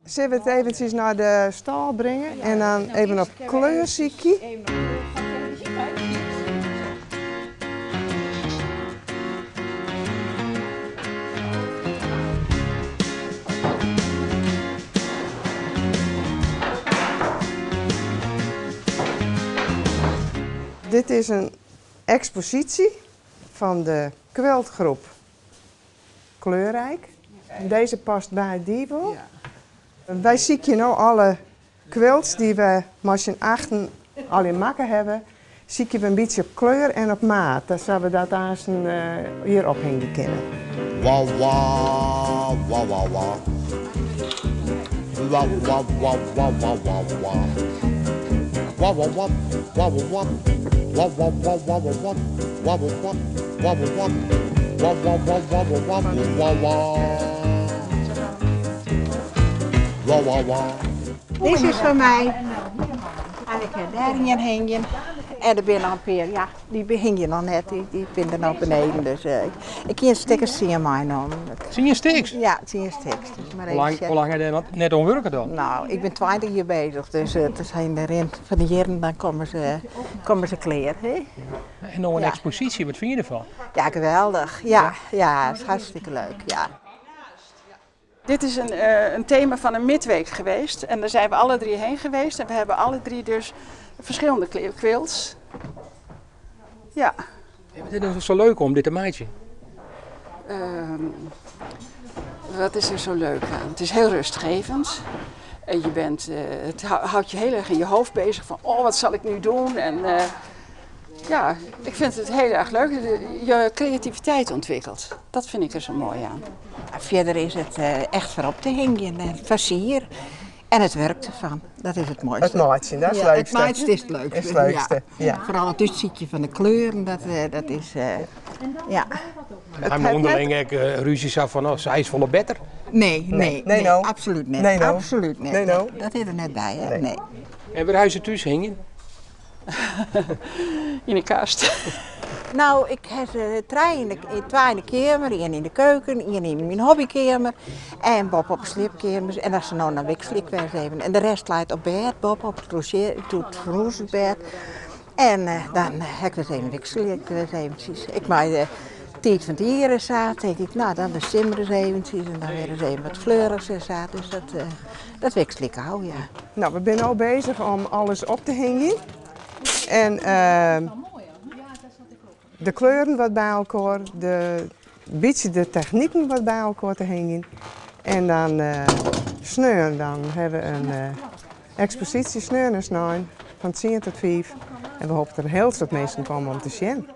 Sille we it eventsjes nei de stâl bringe en dan even op kleur sykje? Dit is in eksposysje fan de quiltgroep Kleurrijk. Dizze past by dy wol. Wy sykje no alle quilts dy't we mei syn achten allegear makke hawwe, sykje we in bytsje op kleur en op maat, dat sa't we dat aansten hjir ophingje kinne. Wa wa wa wa wa Wa wa wa wa wa wa wa Wa wa wa wa wa wa Wa wa wa wa wa wa Wa wa wa wa wa wa Wa wa wa wa wa wa wa wa Wa wa wa. Dizze is fan my. En ik ha dêr ien hingjen. En der binne noch in pear, ja, dy hingje noch net, dy binne der noch beneden. Dus ik hie in stik as tsien meinommen. Tsien stiks? Ja, tsien stiks. Dus mar Hoe lang, even hoe lang ha je dêr net oan wurke dan? Nou, ik bin 20 jier bezich, dus it is yn de rin fan de jierren dan komme se klear. Hè? En no in eksposysje, wat fyn je derfan? Ja, geweldich. Ja, ja, is hartstikke leuk. Ja. Dit is een thema van een midweek geweest en daar zijn we alle drie heen geweest en we hebben alle drie dus verschillende quilts. Ja. Wat is er zo leuk om dit te meitsjen? Wat is er zo leuk aan? Het is heel rustgevend. En het houdt je heel erg in je hoofd bezig van, oh, wat zal ik nu doen? En ja, ik vind het heel erg leuk. Je creativiteit ontwikkelt. Dat vind ik er zo mooi aan. Verder is het echt voor op te hingjen en versier. En het werkt ervan. Dat is het mooiste. Het maaitsje, dat is het Ja, het leukste. maaitje is het leukste. Is het leukste, Ja. ja. Vooral het uitzietje van de kleuren, dat is ja. En hebben we onderling ook ruzie zo van, oh, zij is volle better? Nee, nee, Nee, nee, no. absoluut niet. Nee, no. Absoluut niet. Nee, no. Dat is er net bij, hè? Nee. Nee. En waar huizen thuis hingen? In de kast. Nou, ik heb ze drie in de, twee in de kamer, één in de keuken, één in mijn hobbykamer en Bob op de slaapkamer. En als ze nou naar wissel ik weer eens even. En de rest ligt op bed, Bob op het logeer, het verloersbed. En dan heb ik eens even wissel ik weer eens eventjes. Ik maak de tijd van het hier zaad, denk ik, nou dan de simmer eens eventjes en dan weer eens even wat fleurigs en zaad. Dus dat wissel ik al, ja. Nou, we zijn al bezig om alles op te hangen. En de kleuren wat bij elkaar, de beetje de technieken wat bij elkaar te hangen. En dan sneuren, dan hebben we een expositie sneuren en snijden van 10 tot 5. En we hopen dat er heel veel mensen komen om te zien.